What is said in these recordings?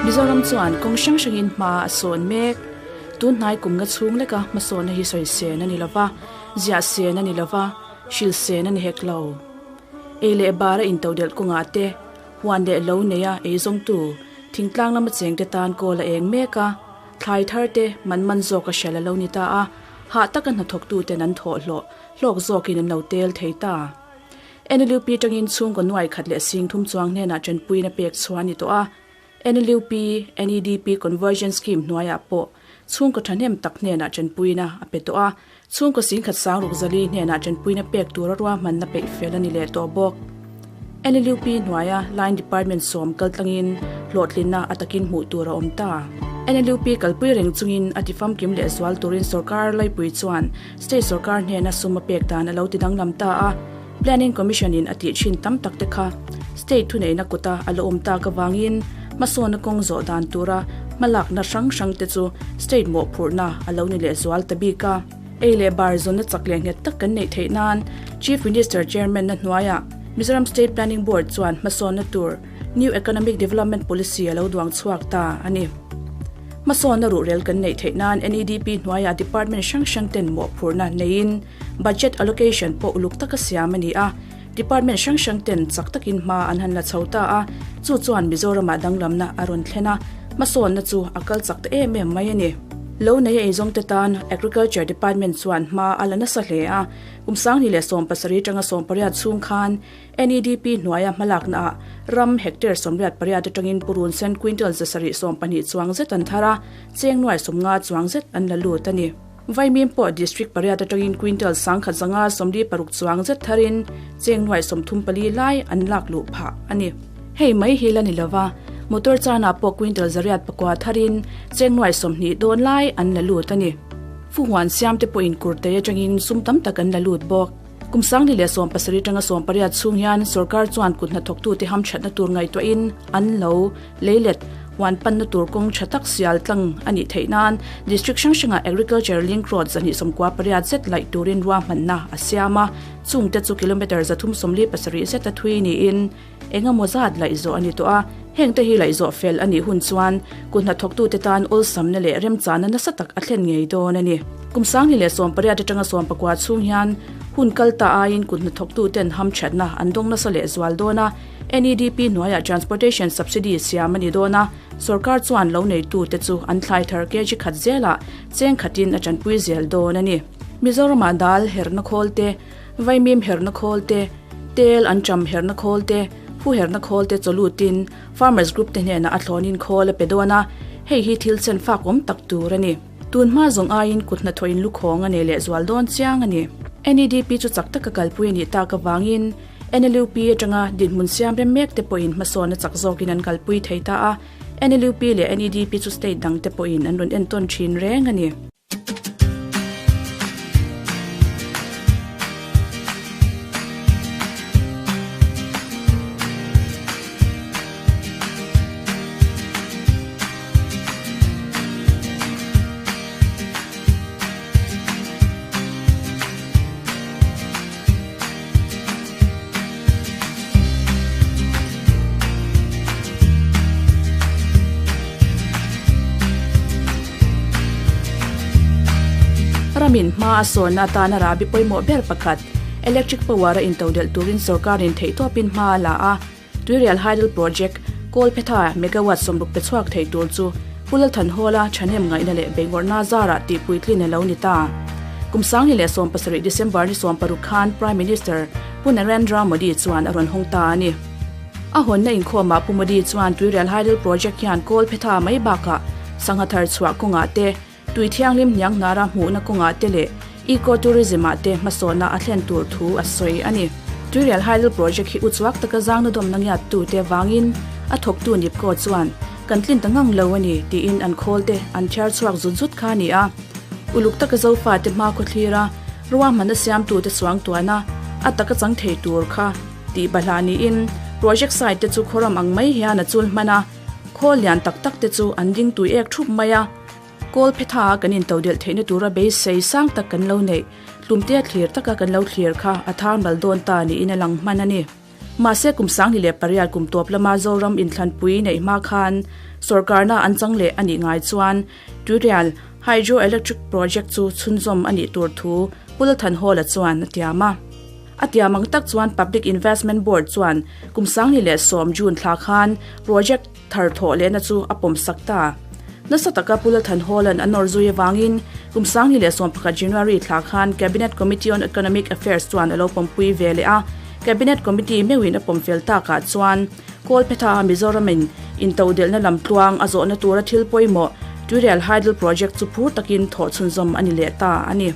Mizoram chuan kawng hrang hrangin hma a sawn mek. Tun hnai kum nga chhung leka hmasawnna hi sawi sen a ni lova, ziah sen a ni lova, hril sen a ni hek lo. Ei leh bara intodelh kawngah te, huan leh lo neia eizawngtu thingtlang lama chengte tan kawl a eng mek a, thlai thar te man man zawk a hrel a lo ni ta a, hah taka hnathawktuten an thawh hlawh hlawk zawkin an lo tel thei ta. NLUP tangin chhungkaw nuai khat leh sing thum chuang hnenah tanpuina pek chhuah a ni tawh a, NLUP, NEDP Conversion Scheme hnuaiah pawh chhungkaw thahnem tak hnenah tanpuina a pe tawh a, chhungkaw singkhat sang ruk zali hnenah tanpuina pek tura ruahmanna peih fel a ni leh tawh bawk. NLUP hnuaia Line Department sawm kaltlangin hlawhtlinna a takin hmuh tur a awm ta. NLUP kalpui reng chungin a tifamkim leh zual turin sorkar laipui chuan State sorkar hnena sum a pek dan a lo ti danglam ta a, Planning Commission in a tih thin tam tak te kha State thuneihna kuta a la awm tak avangin hmasawnna kawng zawh dan tura hmalakna hrang hrang te chu State mawhphurhna a lo ni leh zual ta bik a. Ei leh bar zawnna chak leh nghet tak kan neih theih nan Chief Minister Chairman na hnuaiah Mizoram State Planning Board chuan hmasawnna tur New Economic Development Policy a lo duang chhuak ta a ni. Hmasawnna ruhrel kan neih theih nan NEDP hnuaiah department hrang hrang ten mawhphurhna neiin budget allocation pawh uluk taka siam a ni a, department hrang hrang ten chak takin hma an han la chho ta a, chu chuan Mizoramah danglamna a rawn thlen a, hmasawnna chu a kal chak ta em em mai a ni. Lo nei a eizawngte tan Agriculture Department chuan hma a la nasa hle a, kum sanghnih leh 70 atanga 18 chhung khan NEDP hnuaia hmalaknaah ram hectare 88 atangin purun sen quintal 720 chuang zet an thar a, cheng nuai 50 chuang zet an la lut a ni. Vaimim pawh district pariat atangin quintal 1156 chuang zet tharin cheng nuai 34 lai an lak luh phah a ni. Hei mai hi la ni lova, motor chanah pawh quintal 809 tharin cheng nuai 20 dawn lai an la lut a ni. Fuhuan siamte pawhin kurtei atangin sum tam tak an la lut bawk. Kum 2017 atanga 18 chhung hian sorkar chuan kut hnathawktute hamthatna tur ngaihtuahin an lo leilet huan panna tur kawng tha tak sial tlang a nih theih nan District hrang hrangah Agriculture Link Road 298 zet laih turin ruahmanna a siam a, chungte chu kilometre 347 zeta thui niin engemaw zat laih zawh a ni tawh a. Hengte hi laih zawh fel a nih hun chuan kut hnathawktute tan awlsamna leh remchana nasa tak a thlen ngei dawn a ni. Kum 2018 atanga 19 chhung hian hun kal ta aiin kut hnathawktuten hamthatna an dawng nasa leh zual dawn a, NEDP hnuaiah Transportation Subsidy siam a ni dawn a, sorkar chuan lo neitute chu an thlai thar kg khat zelah cheng khatin a tanpui zel dawn a ni. Mizoramah dal herna khawl te, Vaimim herna khawl te, tel an cham herna khawl te, hu herna khawl te chawlutin Farmers Group te hnenah a thlawnin khawl a pe dawn a, hei hi thil chen fak awm tak tur a ni. Tun hma zawng aiin kut hnathawhin lukhawng a nei leh zual dawn chiang a ni. NEDP chu chak taka kalpui a nih tak avangin NLUP atanga dinhmun siam rem mek te pawhin hmasawnna chak zawkin an kalpui thei ta a, NLUP leh NEDP chu state dang te pawhin an rawn entawn thin reng a ni. Ramin hma a sawnna atana rahbi pawimawh ber pakhat, electric power a intodelh turin sorkarin theihtawpin hma a la a. Tuirial Hydel Project, Kawlphetha megawatt 60 pe chhuak thei tur chu Pu Lalthanhawla thahnem ngaihna leh beingawrhna zarah tihpuitlin a lo ni ta. Kum 2017 December ni 16 khan Prime Minister Pu Narendra Modi chuan a rawn hawng ta a ni. A hawnna inkhawmah Pu Modi chuan Tuirial Hydel Project hian Kawlphetha mai bakah sangha thar chhuah kawngah te, tui thianghlim hniang hnara hmuhna kawngah te leh eco-tourism ah te hmasawnna a thlen tur thu a sawi a ni. Tuirial Hydel Project hi uchuak taka zangna dawmna ngiattute avangin a thawktu Nipco chuan kan tlin ta ngang lo a ni tiin an khawl te an thiar chhuak zut zut kha a ni a. Uluk taka Zofate hmakhua thlira ruahmanna siamtute suangtuahna a taka chang thei tur kha tih bahlah niin project site te chu khawram ang mai hian a chul hman a, khawl lian tak tak te chu an ding tui ek thup mai a. Kawl phetha a kan intodelh theihna tura beisei sang tak kan lo neih, tlumte a thlir taka kan lo thlir kha a thar mal dawn ta niin a lang hman a ni. Mahse kum 2008 kum tawp lama Zoram inthlanpui neih hma khan sorkarna an chang leh a nih ngai chuan Tuirial Hydro Electric Project chu chhunzawm a nih tur thu Pu Lalthanhawla chuan a tiam a. A tiam ang tak chuan Public Investment Board chuan kum 2010 June thla khan project thar thawh lehna chu a pawm sak ta. Nasa taka Pu Lalthanhawla'n a nawr zui avangin kum 2011 January thla khan Cabinet Committee on Economic Affairs chuan a lo pawmpui ve leh a. Cabinet Committee meuhin a pawm fel takah chuan Kawlphetha Mizoramin intodelhna lamtluang a zawhna tura thil pawimawh Tuirial Hydel Project chu phur takin thawh chhunzawm a ni leh ta a ni.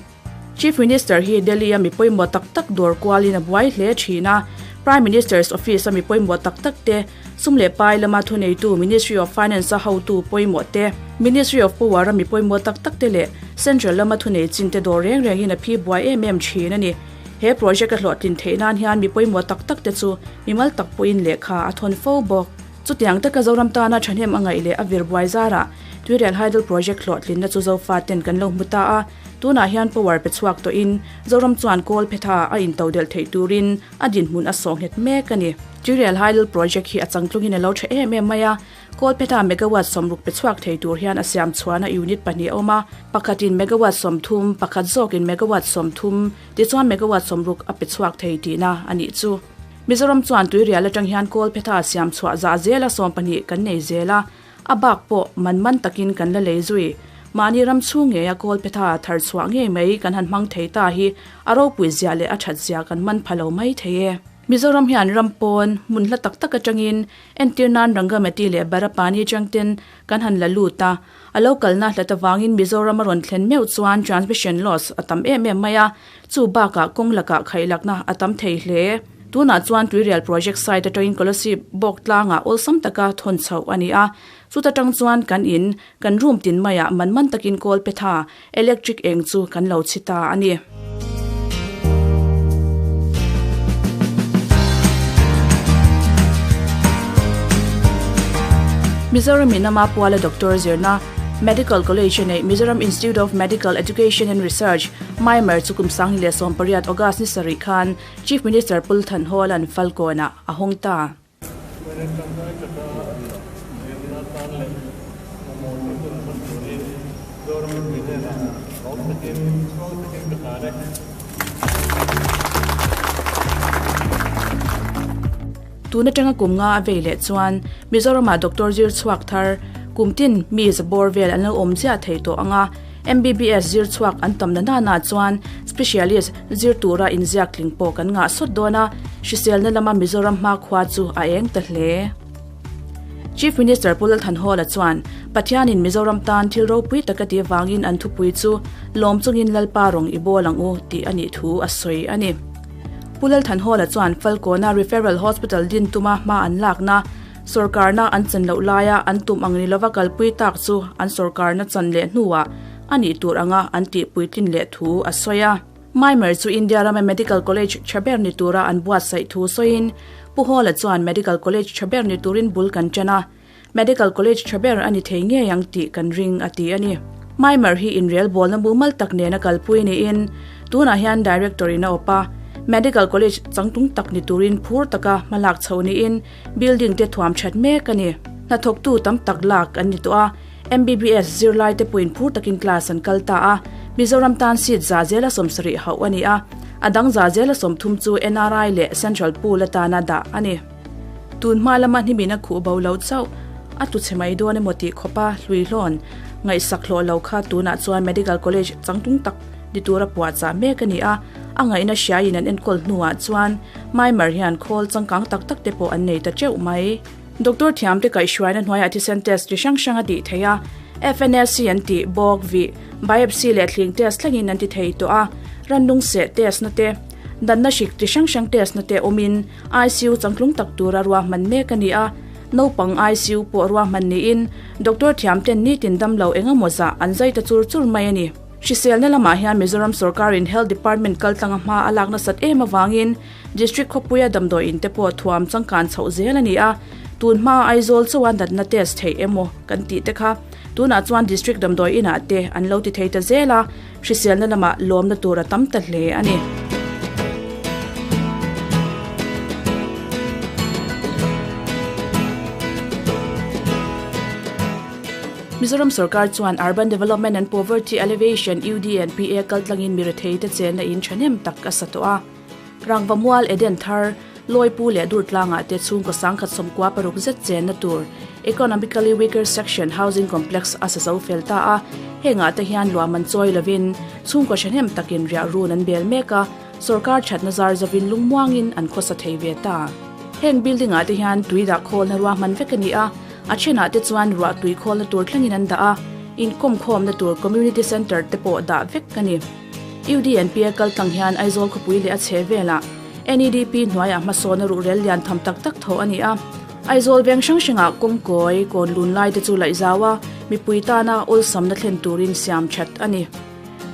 Chief Minister hi Delhi-a mi pawimawh tak tak dawr kualin a buai hle thin a, Prime Minister's Office-a mi pawimawh tak tak te, sum leh pai lama thuneitu Ministry of Finance-a hotu pawimawh te, Ministry of Power-a mi pawimawh tak tak te leh Central lama thunei chin te dawr reng rengin a phi buai em em thin a ni. He project a hlawhtlin theih nan hian mi pawimawh tak tak te chu mimal tak pawhin lehkha a thawn fo bawk. Chutiang taka Zoram tana thahnem a ngaih leh a vir buai zarah Tuirial Hydel Project hlawhtlinna chu Zofa ten kan lo hmu ta a, tunah hian power pe chhuak tawhin Zoram chuan kawl phetha a intodelh theih turin a dinhmun a sawh nghet mek a ni. Tuirial Hydel Project hi a changtlungin a lo tha em em mai a, kawl phetha megawatt 60 pe chhuak thei tur hian a siam chhuahna unit pahnih a awm a, pakhatin megawatt 30, pakhat zawkin megawatt 30, tichuan megawatt 60 a pe chhuak thei tihna a nih chu. Mizoram chuan tuirial atang hian kawl phetha siam chhuah zah zela 12 kan nei zel a, a bak pawh man man takin kan la lei zui. Mahni ram chhung ngeia kawl phetha thar chhuah ngei mai kan han hmang thei ta hi a ropui zia leh a that zia kan man pha lo mai thei e. Mizoram hian ram pawn hmun hla tak tak atangin entir nan Rangamati leh Barapani changten kan han la lut a, a lo kalna hlat avangin Mizoram a rawn thlen meuh chuan transmission loss a tam em em mai a, chu bakah kawng lakah khaihlakna a tam thei hle. Tunah chuan Tuirial project site atangin Kolasib bawk tlangah awlsam taka thawn chhoh a ni a, chuta tang chuan kan in, kan room tin maiah man man takin kawl petha, electric eng chu kan lo chhi ta a ni. Mizoram in ama puala doctor zirna Medical College a neih Mizoram Institute of Medical Education and Research, MIMER, chu kum 2018 August ni sarih khan Chief Minister Pu Thanhawla'n Falkawnah a hawng ta. Tun atanga kum nga a vei leh chuan Mizoramah doctor zir chhuak thar kum tin mi zabawr vel an lo awm chiah thei tawh ang a, MBBS zir chhuak an tam na nana chuan specialist zir tura inziak tling pawh kan ngah sawt dawn a, hriselna lama Mizoram hmakhua chu a eng ta hle. Chief Minister Pu Lalthanhawla chuan Pathianin Mizoram tan thil ropui tak a tih avangin an thupui chu lawm chungin Lalpa rawng i bawl ang u tih a nih thu a sawi a ni. Pu Lalthanhawla chuan Falkawna Referral Hospital din tuma hma an lakna sorkarna an chan loh laia an tum ang ni lova kalpui tak chu an sorkarna chan leh hnuah a nih tur anga an tihpuitlin leh thu a sawi a. Maimer chu India rama Medical College tha ber ni tura an buatsaih thu sawiin Pu Hawla chuan Medical College tha ber ni turin bul kan ṭan a, Medical College tha ber a ni thei ngei ang tih kan ring a ti a ni. Maimer hi inrel bawlna mumal tak nena kalpui niin tunah hian Director in a awp a, Medical College changtlung tak ni turin phur taka hmalak chho niin building te thuam that mek a ni. Hnathawktu tam tak lak an ni tawh a, MBBS zirlaite pawhin phur takin class an kal ta a, Mizoram tan seat za zela 70 hauh a ni a, a dang za zela 30 chu NRI leh Central Pool atana dah a ni. Tun hma lama hnimin a khuh bo lo chauh, a tu chhe mai dawn emaw tih khawpa hluihlawn ngaihsak hlawh lo kha tunah chuan Medical College changtlung tak ni tura puahchah mek a ni a, a ngaihna hriaiin an enkawl hnuah chuan Maimer hian khawl changkang tak tak te pawh an nei ta teuh mai. Doctor thiamte kaihhruaina hnuaiah thisen test chi hrang hrang a tih theih a, FNAC an tih bawk, vih, biopsy leh thling test thlengin an ti thei tawh a, rannung seh test na te, danna hrik chi hrang hrang test na te awmin ICU changtlung tak tura ruahman mek a ni a, naupang ICU pawh ruahman niin doctor thiamten nitin damlo eng emaw zah an zai ta chur chur mai a ni. Hriselna lamah hian Mizoram sorkarin Health Department kaltlanga hma a lak nasat em avangin District khawpuia damdawi in te pawh thuam changkan chhoh zel a ni a, tun hma Aizawl chawa natna test theih emaw kan tih te kha tunah chuan District damdawi inah te an lo ti thei ta zel a, hriselna lamah lawmna tur a tam ta hle a ni. Mizoram sorkar chuan Urban Development and Poverty Alleviation, UDNPA, kaltlangin miretheite chenna in thahnem tak a sa tawh a. Rangvamual, Eden Thar, Lawipu leh Durtlangah te chhungkaw sangkhat 96 zet chenna tur Economically Weaker Section Housing Complex a sa zo fel ta a. Hengah te hian luahman chawi lovin chhungkaw thahnem takin riah run an bel mek a, sorkar thatna zar zovin lungmuangin an khawsa thei ve ta. Heng building ah te hian tui dah khawlna ruahman vek a ni a, a thenah te chuan ruah tui khawlna tur thlengin an dah a, inkawmkhawmna tur Community Centre te pawh dah vek a ni. UDNP a kal tlang hian Aizawl khawpui leh a chhe velah NEDP hnuaiah hmasawn a ruhrel lian tham tak tak tho a ni a. Aizawl veng hrang hrangah kawngkawi kawn lun lai te chu laih zau a, mipui tana awlsamna thlen turin siam that a ni.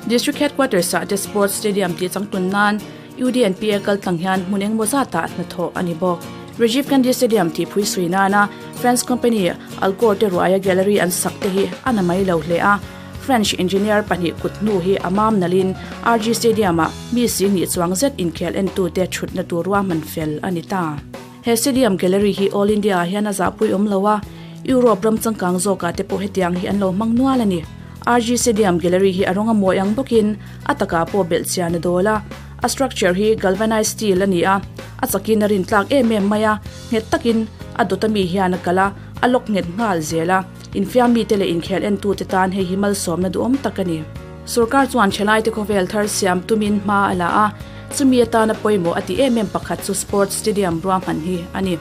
District Headquarters ah te Sports Stadium tih changtun nan UDNP a kal tlang hian hmun engmaw zatah hnathawh a ni bawk. Rajiv Gandhi Stadium tih phui sui nana France company Alcor te ruaia gallery an sak te hi a na mai lo hle a. French engineer pahnih kut hnu hi a mam nalhin RG Stadium-ah mi singnih chuang zet inkhel entute thutna tur ruahman fel a ni ta. He stadium gallery hi All India-ah hian a zahpui awm lo a, Europe ram changkang zawkah te pawh hetiang hi an lo hmang nual a ni. RG Stadium gallery hi a rawng a mawi ang bawkin a takah pawh belh chian a dawl a, a structure hi galvanized steel a ni a, a chakin a rintlak em em mai a, nghet takin a dawt ami hian a kal a, a lock nghet nghal zel a. Infiam mite leh inkhel entute tan hei hi malsawmna duhawm tak a ni. Sorkar chuan thalaite khawvel thar siam tumin hma a la a, chumi atana pawimawh a ti em em pakhat chu Sports Stadium ruahman hi a ni.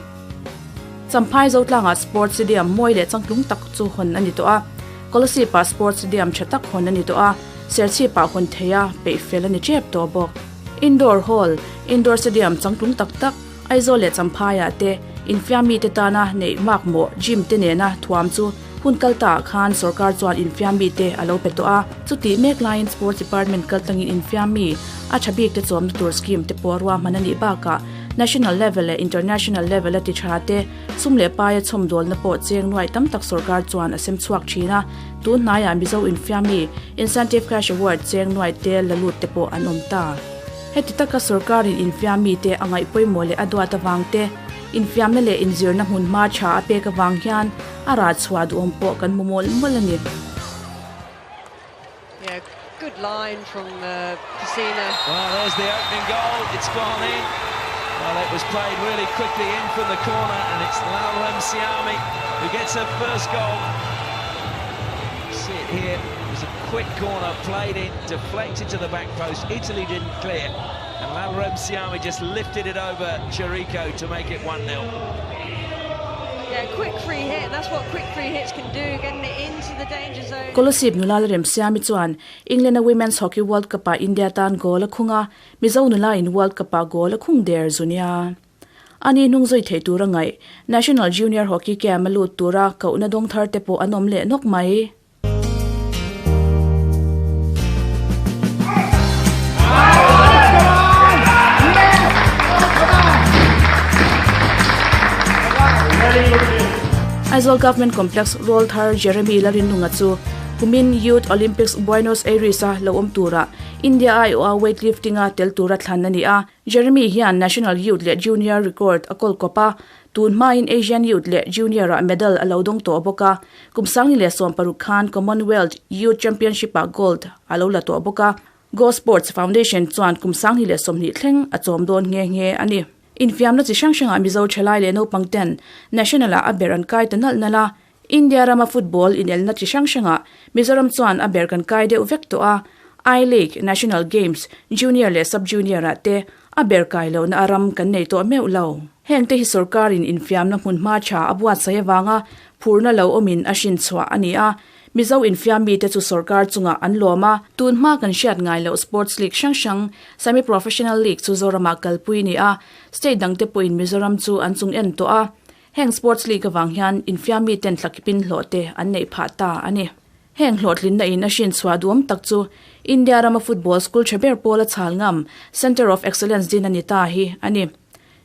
Champhai Zotlangah Sports Stadium mawi leh changtlung tak chu hawn a ni tawh a, Kolasib-ah Sports Stadium tha tak hawn a ni tawh a, Serchhip-ah hawn theia peih fel a ni tep tawh bawk. Indoor Hall, Indoor Stadium changtlung tak tak, Aizawl leh Champhaiah te infiam mite tana neih makmawh gym te nena thuam chu hun kal taah khan sorkar chuan infiam mite a lo pe tawh a. Chutih mek laiin Sports Department kaltlangin infiam mi a tha bik te chawmna tur scheme te pawh ruahman a nih bakah National level leh International level a ti tha te sum leh paia chhawmdawlna pawh cheng nuaih tam tak sorkar chuan a sem chhuak thin a. Tun hnaiah Mizo infiam mi Incentive Cash Award cheng nuaih te la lut te pawh an awm ta. Heti taka sorkarin infiam mite a ngaih pawimawh leh a duat avang te, infiamna leh inzirna hmunhma tha a pek avang hian a rah chhuah duhawm pawh kan hmu mawlh mawlh a ni. Yeah, good line from Pessina. Well, there's the opening goal. It's gone in. Well, it was played really quickly in from the corner, and it's Lalremsiami who gets her first goal. See it here. It was a quick corner played in, deflected to the back post. Italy didn't clear, and Lalremsiami just lifted it over Chirico to make it 1-0. Yeah, quick free hit. That's what quick free hits can do, getting it into the danger zone. Kolasib nula Lalremsiami chuan England-a Women's Hockey World Cup-ah India tan goal a khung a, Mizo nula-in World Cup-ah goal a khung der zu nia. Ani hnung zui theih tura ngaih, National Junior Hockey Camp-a lut tura kohna dawng thar te pawh an awm leh nawk mai. Aizawl Government Complex Roll thar Jeremy Larinlunga chu kumin Youth Olympics Buenos Aires-a lo awm tura India aiawha weightlifting-a tel tura thlan a ni a. Jeremy hian National Youth leh Junior record a kawl kawp a, tun hmain Asian Youth leh Junior-ah medal a lo dawng tawh bawk a. Kum 2016 khan Commonwealth Youth Championship-ah gold a lo la tawh bawk a. Go Sports Foundation chuan kum 2020 thleng a chawm dawn nghe nghe a ni. Infiamna chi hrang hrangah Mizo thalai leh naupang ten National-ah a ber an kai ta nalh nalh a. India rama football inelna chi hrang hrangah Mizoram chuan a ber kan kai deuh vek tawh a, I-League, National Games, Junior leh Sub-Junior-ah te a ber kai lohna a ram kan nei tawh meuh lo. Heng te hi sorkarin infiamna hmunhma tha a buatsaih avanga phurna lo awmin a hrin chhuah a ni a, Mizo infiam mite chu sorkar chungah an lawm a. Tun hma kan hriat ngai loh sports league hrang hrang, semi-professional league chu Zoramah kalpui a ni a, state dangte pawhin Mizoram chu an chung en tawh a. Heng sports league avang hian infiam miten thlakipin hlawh te an neih phah ta a ni. Heng hlawhtlinna in a hrin chhuah duhawm tak chu India rama football school tha ber pawl a chhal ngam Centre of Excellence din a ni ta hi a ni.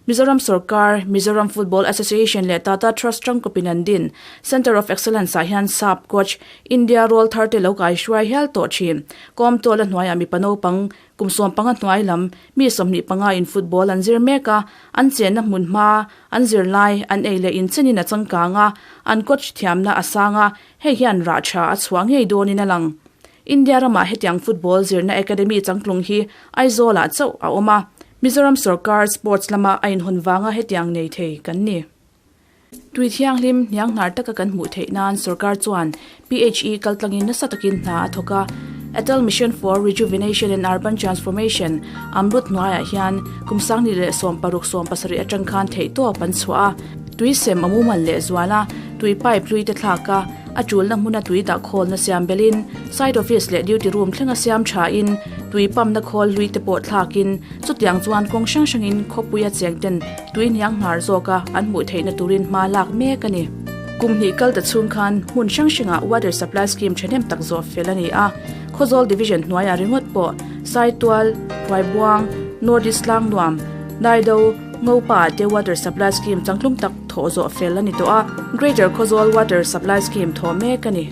Mizoram sorkar, Mizoram Football Association leh Tata Trust tangkawpin an din Centre of Excellence ah hian sap coach India rawl thar te lo kai hruai hial tawh thin. Kawmtuala hnuaiah mipa naupang kum 15 hnuai lam mi 25 in football an zir mek a, an chenna hmun hma, an zirlai, an ei leh inchenin a changkang a, an coach thiamna a sang a, hei hian rah tha a chhuah ngei dawnin a lang. India ramah hetiang football zirna academy changtlung hi Aizawlah chauh a awm a, Mizoram sorkar sports lama a inhawn vanga hetiang nei thei kan ni. Tui thianghlim hnianghnar taka kan hmuh theih nan sorkar chuan PHE kaltlangin nasa takin hna a thawk a, Atal Mission for Rejuvenation and Urban Transformation, AMRUT hnuaiah hian kum 2016 17 atang khan theihtawp an chhuah a, tui sem a mumal lehzual a, tui pipe hlui te thlak a, A tulna hmuna tui dah khawlna siam belhin side office leh duty room thlenga siam thain tui pumpna khawl hlui te pawh thlakin chutiang chuan kawng hrang hrangin khawpuia cheng ten tui hniang hnar zawka an hmuh theihna turin hma lak mek a ni. Kum hnih kal ta chhung khan hmun hrang hrangah water supply scheme thahnem tak zawh fel a ni a, Khawzawl division hnuaiah ringawt pawh Saitual, Huaibuang, North East Tlangnuam, Daido, Ngopa ah te water supply scheme changtlum tak thawh zawh fel a ni tawh a, Greater Khawzawl Water Supply Scheme thawh mek a ni.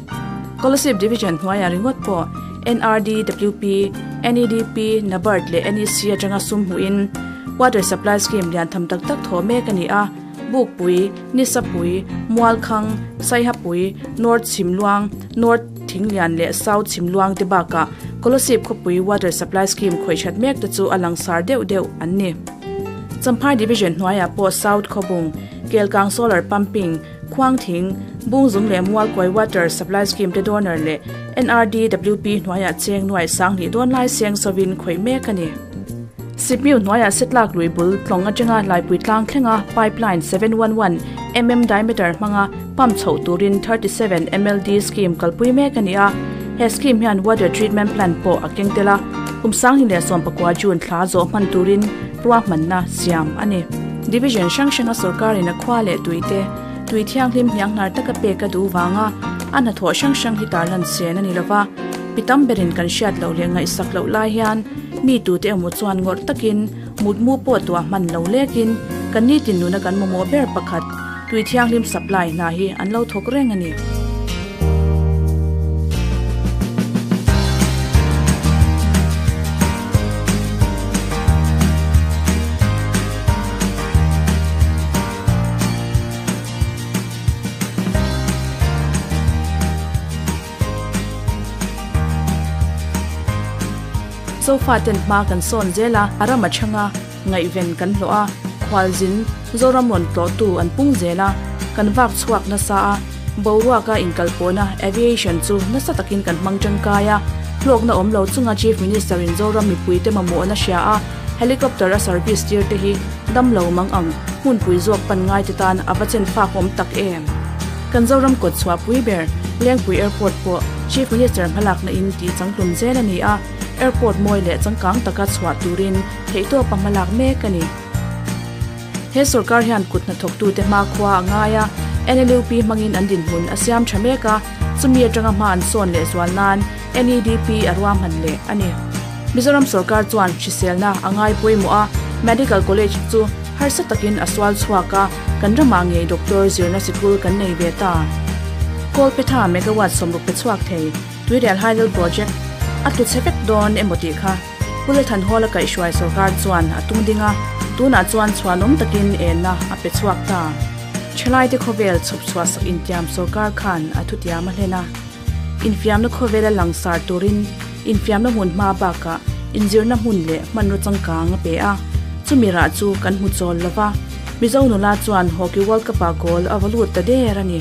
Kolasib Division hnuaiah ringawt pawh NRDWP, NEDP, NABARD leh NEC atanga sum hmuhin Water Supply Scheme lian tham tak tak thawh mek a ni a, Bukpui, Nisapui, Mualkhang, Saihapui, North Chhimluang, North Thinglian leh South Chhimluang te bakah Kolasib khawpui Water Supply Scheme khawih that mek te chu a langsar deuh deuh an ni. Champhai Division hnuaiah pawh South Khawbung, Kelkang Solar Pumping, Khuangthing, Bungzung leh Mualkawi Water Supply Scheme te donor leh NRDWP hnuaiah cheng nuai sanghnih dawn lai seng sovin khawih mek a ni. Sipmiu hnuaiah Setlak lui bul tlawng atanga Laipui tlang thlenga pipeline 711 mm diameter hmanga pump chhoh turin 37 MLD scheme kalpui mek a ni a, he scheme hian water treatment plant pawh a keng tel a, kum 2019 June thla zawh hman turin ruahmanna siam a ni. Division hrang hranga sorkarin a khua leh tuite tui thianghlim hnianghnar taka pek a duh vanga a hnathawh hrang hrang hi tarlan sen a ni lova, mi tam berin kan hriat loh leh ngaihsak loh lai hian mi tute emaw chuan ngawrh takin mutmu pawh tuah hman lo lekin kan nitin nuna kan mamawh ber pakhat tui thianghlim supply hna hi an lo thawk reng a ni. Sofa ten hma kan sawn zel a, a ram a chhang a, ngaihven kan hlawh a, khualzin Zoram rawn tlawhtu an pung zel a, kan vak chhuak nasa a, boruaka inkalpawhna aviation chu nasa takin kan hmang tangkai a, hlawkna awm lo chunga Chief Minister in Zoram mipuite mamawhna hria a, helicopter a service tir te hi dam lo mang ang hmunpui zawk pan ngai te tan a va chen fak awm tak em? Kan Zoram kawt chhuah pui ber Lengpui Airport pawh Chief Minister hmalakna in tih changtlum zel a ni a, airport mawi leh changkang taka chhuah turin theihtawpa hmalak mek a ni. He sorkar hian kut hnathawktute hmakhua a ngai a, NLUP hmangin an dinhmun a siam tha mek a, chumi atanga hma an sawn leh zual nan NEDP a ruahman leh a ni. Mizoram sorkar chuan hriselna a ngai pawimawh a, Medical College chu harsa takin a sual chhuak a, kan ramah ngei doctor zirna sikul kan nei ve ta. Kawlphetha megawatt 60 pe chhuak thei Tuirial Hydel Project a tlu chhe vek dawn emaw tih kha Pu Lalthanhawla kaihhruai sorkar chuan a tung ding a, tunah chuan chhuanawm takin enna a pe chhuak ta. Thalaite khawvel chhawp chhuah sak intiam sorkar khan a thutiam a hlen a. Infiamna khawvela langsar turin infiamna hmun hma bakah inzirna hmun leh hmanraw changkang a pe a, chumi rah chu kan hmu chawl lo va, Mizo nula chuan Hockey World Cup-ah goal a va lut ta der a ni.